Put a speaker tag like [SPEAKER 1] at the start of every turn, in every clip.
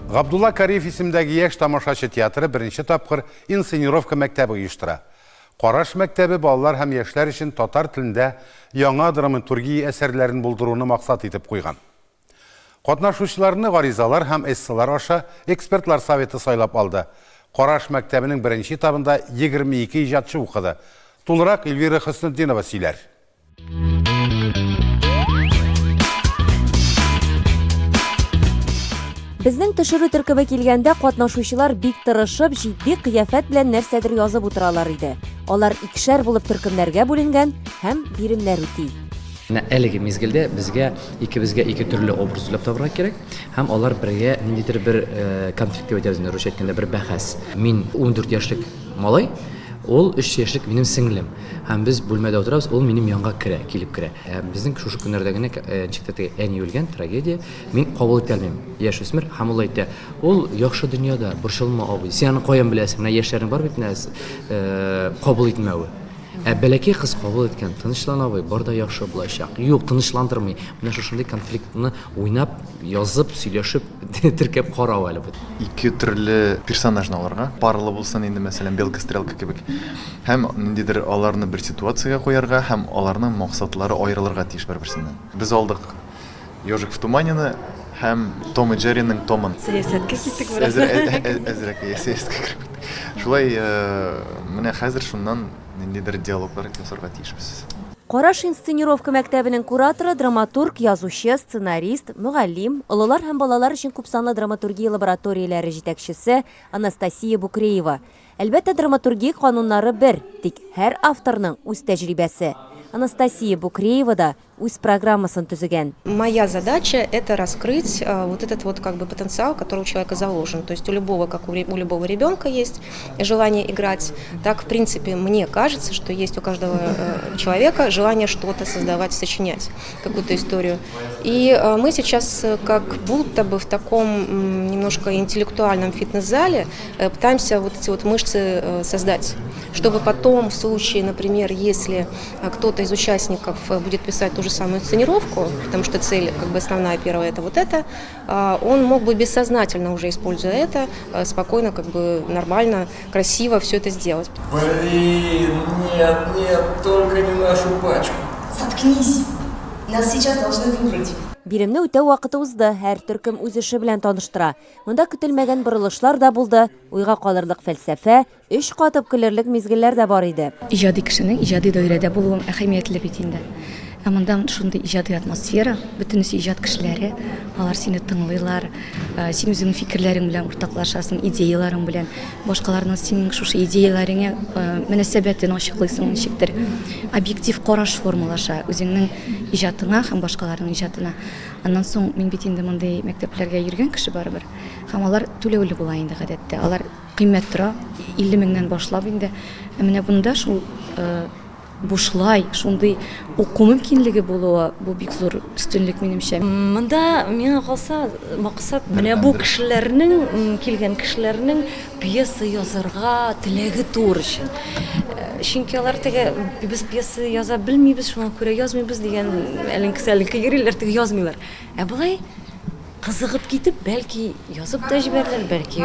[SPEAKER 1] Габдулла Кариев исемендәге Яшь тамашачы театры беренче тапкыр инсценировка мәктәбе оештыра. Караш мәктәбе балалар һәм яшьләр өчен татар телендә яңа драматургия әсәрләрен булдыруны максат итеп куйган. Катнашучыларны гаризалар һәм эсселар аша экспертлар советы сайлап алды. Караш мәктәбенең беренче этабында 22 иҗатчы укыды. Тулырак Эльвира Хөснетдинова сөйләр.
[SPEAKER 2] Безнең төшерү төркеме килгәндә катнашучылар бик тырышып, җитди кыяфәт белән нәрсәдер язып утыралар иде. Алар икешәр булып төркемнәргә бүленгән һәм биремнәр үти.
[SPEAKER 3] Менә әлеге мизгелдә безгә икебезгә ике төрле образ уйлап табырга кирәк һәм алар бергә ниндидер бер конфликт дип әйтәбез инде русча әйткәндә бер бәхәс. Мин 14 яшьлек малай, ул 3 яшьлек минем сеңлем. Һәм без бүлмәдә утырабыз, ул минем янга керә, килеп керә. Ә безнең шушы көннәрдә генә ничек тә теге әни үлгән, трагедия. Мин кабул итә алмыйм, яшүсмер. Һәм ул әйтә, ул яхшы дөньяда, борчылма, абый. Син аны каян беләсең? Менә яшьләрнең бар бит менә кабул итмәве. Ә бәләкәй кыз кабул иткән, тынычлан, абый, бар да яхшы булачак. Юк, тынычландырмый. Менә шушындый конфликтны уйнап, язып, сөйләшеп, теркәп карау әле бу.
[SPEAKER 4] Ике төрле персонажны алырга, парлы булсын инде, мәсәлән, Белка-стрелка кебек. Һәм ниндидер аларны бер ситуациягә куярга һәм аларның максатлары аерылырга тиеш бер-берсеннән. Без алдык Ежик в туманены һәм Том и Джерриның Томын.
[SPEAKER 5] Сәясәткә киттек бераз.
[SPEAKER 4] Әзрәк сәясәткә кереп киттек. Шулай, менә хәзер шуннан ниндидер диалоглар ясарга тиешбез.
[SPEAKER 2] Караш инсценировка мәктәбенең кураторы, драматург, язучы, сценарист, мөгаллим, олылар һәм балалар өчен күпсанлы драматургия лабораторияләре җитәкчесе Анастасия Букреева. Әлбәттә, драматургия кануннары бер, тик һәр авторның үз тәҗрибәсе. Анастасия Букреева да үз программасын төзегән.
[SPEAKER 5] Моя задача это раскрыть вот этот вот как бы потенциал, который у человека заложен. То есть у любого, как у любого ребенка есть желание играть, так, в принципе, мне кажется, что есть у каждого человека желание что-то создавать, сочинять, какую-то историю. И мы сейчас как будто бы в таком немножко интеллектуальном фитнес-зале пытаемся вот эти вот мышцы создать, чтобы потом в случае, например, если кто-то из участников будет писать ту же самую сценировку, потому что цель как бы основная первая это вот это, он мог бы бессознательно уже используя это, спокойно, как бы нормально, красиво все это сделать.
[SPEAKER 6] Блин, нет, нет, только не нашу пачку.
[SPEAKER 7] Заткнись! Нас сейчас должны выбрать.
[SPEAKER 2] Биремне үтәү вакыты узды, һәр төркем үз эше белән таныштыра. Монда көтелмәгән борылышлар да булды, уйга калырлык фәлсәфә, Эч катып көлерлек мизгелләр дә бар иде.
[SPEAKER 8] Иҗади кешенең иҗади даирәдә булуы әһәмиятле бит инде. Ә монда шундый иҗади атмосфера, бөтенесе иҗат кешеләре, алар сине тыңлыйлар, син үзеңнең фикерләрең белән уртаклашасың, идеяләрең белән, башкаларның синең шушы идеяләреңә мөнәсәбәтен ачыклыйсың ничектер. Объектив караш формалаша үзеңнең иҗатыңа һәм башкаларның иҗатына. Аннан соң мин бит инде мондый мәктәпләргә йөргән кеше барыбер. Һәм алар түләүле була инде гадәттә. Алар Кыйммәт тора, 50 меңнән башлап инде. Ә менә монда шул бушлай шундый уку мөмкинлеге булуы, бу бик зур өстенлек минемчә.
[SPEAKER 9] Монда, миңа калса, максат менә бу кешеләрнең, килгән кешеләрнең пьеса язарга теләге туыр өчен. Чөнки алар теге без пьеса яза белмибез, шуңа күрә язмыйбыз дигән әленке-сәленке йөриләр, теге язмыйлар. Ә болай Кызыгып китеп, бәлки, язып та җибәрерләр, бәлки,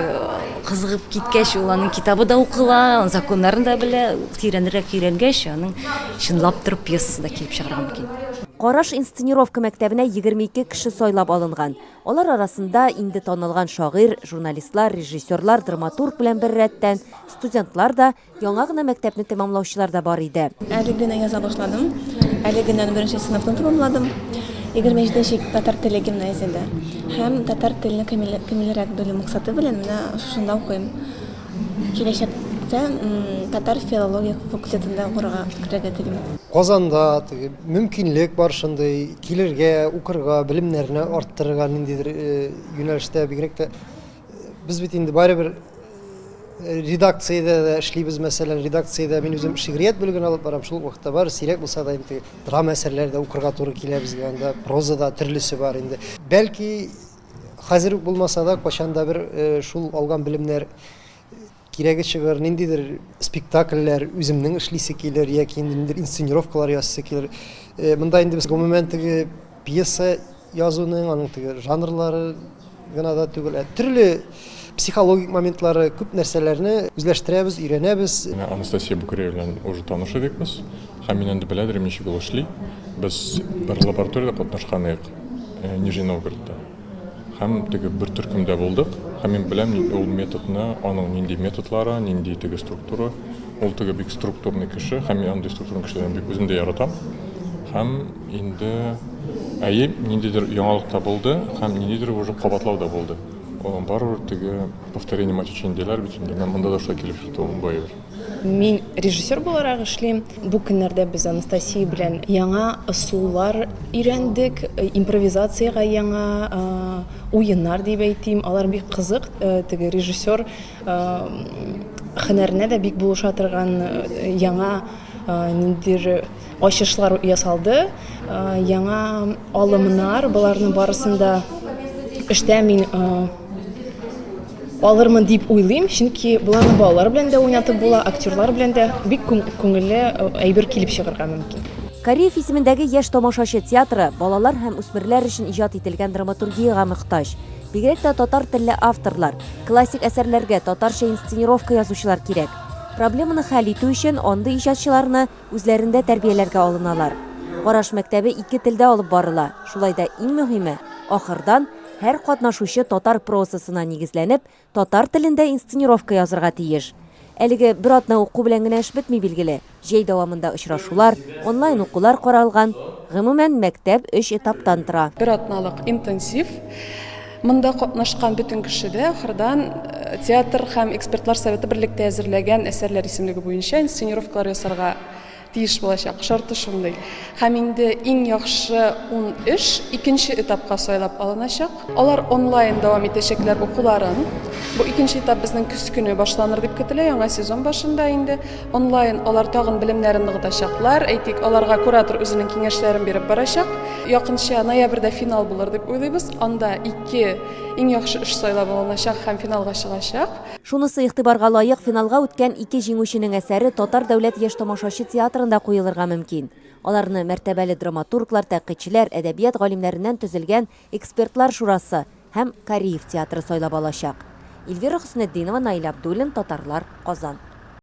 [SPEAKER 9] кызыгып киткәч, ул аның китабы да укыла, законнарын да белә, тирәнрәк өйрәнгәч, аның чынлап торып пьесасы да килеп чыгарга мөмкин.
[SPEAKER 2] Караш инсценировка мәктәбенә 22 кеше сайлап алынган. Алар арасында инде танылган шагыйрь, журналистлар, режиссерлар, драматург белән беррәттән, студентлар да, Яңа гына мәктәпне тәмамлаучылар да бар иде.
[SPEAKER 10] Әле генә яза башладым. Әле генә беренче сыйныфны тәмамладым. 27 нче татар теле гимназиядә. Һәм татар телне камилрәк белү максаты белән менә шушында укыйм. Киләчәктә татар филология факультетында укырга керергә телим.
[SPEAKER 11] Казанда теге мөмкинлек бар шундый, килергә, укырга, белемнәрне арттырырга ниндидер юнәлештә, бигрәк тә Без бит инде барыбер редакциядә дә эшлибез, мәсәлән, редакциядә мин үзем шигърият бүлеген алып барам, шул ук вакытта бар, сирәк булса да инде драма әсәрләре дә укырга туры килә безгә, анда проза да төрлесе бар инде. Бәлки, хәзер үк булмаса да, кайчан да бер шул алган белемнәр кирәге чыгыр, ниндидер спектакльләр үземнең эшлисе килер яки инде ниндидер инсценировкалар ясыйсы килер. Монда инде без гомумән теге пьеса язуның, аның теге жанрлары гына да түгел, ә төрле психологик моментлары, күп нәрсәләрне үзләштерәбез, өйрәнәбез.
[SPEAKER 12] Менә Анастасия Букреева белән уже таныш идек без. Һәм мин инде белә идем, ничек ул эшли. Без бер лабораториядә катнашкан идек, Нижний Новгородта. Һәм теге бер төркемдә булдык. Һәм мин беләм ул методны, аның нинди методлары, нинди теге структура. Ул теге бик структурный кеше, һәм мин андый структурный кешеләрне бик үзем дә яратам. Һәм инде, әйе, ниндидер яңалык та булды, һәм ниндидер уже кабатлау да булды. Барыбер теге повторение мать учения диләр бит инде, менә монда да шулай килеп чыкты ул бу әйбер.
[SPEAKER 10] Мин режиссер буларак эшлим. Бу көннәрдә без Анастасия белән яңа ысуллар өйрәндек, импровизациягә яңа уеннар дип әйтим. Алар бик кызык, теге режиссер һөнәренә дә бик булыша торган яңа ниндидер ачышлар ясалды, яңа алымнар, боларның барысын да эштә мин алырмын дип уйлыйм, чөнки боларны балалар белән дә уйнатып була, актерлар белән дә бик күңелле әйбер килеп чыгарга мөмкин.
[SPEAKER 2] Кариев исемендәге яшь тамашачы театры балалар һәм үсмерләр өчен иҗат ителгән драматургиягә мохтаҗ. Бигрәк тә татар телле авторлар, классик әсәрләргә татарча инсценировка язучылар кирәк. Проблеманы хәл итү өчен андый иҗатчыларны үзләрендә тәрбияләргә алыналар. Караш мәктәбе ике телдә алып барыла. Шулай да иң мөһиме, ахырдан һәр катнашучы татар прозасына нигезләнеп, татар телендә инсценировка язырга тиеш. Әлеге бер атна уку белән генә эш бетми, билгеле. Җәй дәвамында очрашулар, онлайн укулар каралган. Гомумән, мәктәп өч этаптан тора.
[SPEAKER 13] Бер атналык интенсив. Монда катнашкан бөтен кеше дә ахырдан театр һәм экспертлар советы берлектә әзерләгән әсәрләр исемлеге буенча инсценировкалар ясарга тиеш булачак. Шарты шундый. Һәм инде иң яхшы ун эш икенче этапка сайлап алыначак. Алар онлайн дәвам итәчәкләр укуларын. Бу икенче этап безнең көз көне башланыр дип көтелә, яңа сезон башында инде. Онлайн алар тагын белемнәрен ныгытачаклар. Әйтик, аларга куратор үзенең киңәшләрен биреп барачак. Якынча ноябрьдә финал булыр дип уйлыйбыз. Анда ике иң яхшы эш сайлап алыначак һәм финалга чыгачак.
[SPEAKER 2] Шунысы игътибарга лаек, финалга үткән ике җиңүченең әсәре Татар дәүләт яшь тамашачы театрында куелырга мөмкин. Аларны мәртәбәле драматурглар, тәнкыйтьчеләр, әдәбият галимнәреннән төзелгән экспертлар шурасы һәм Кариев театры сайлап алачак. Эльвира Хөснетдинова, Наил Абдуллин, Татарлар, Казан.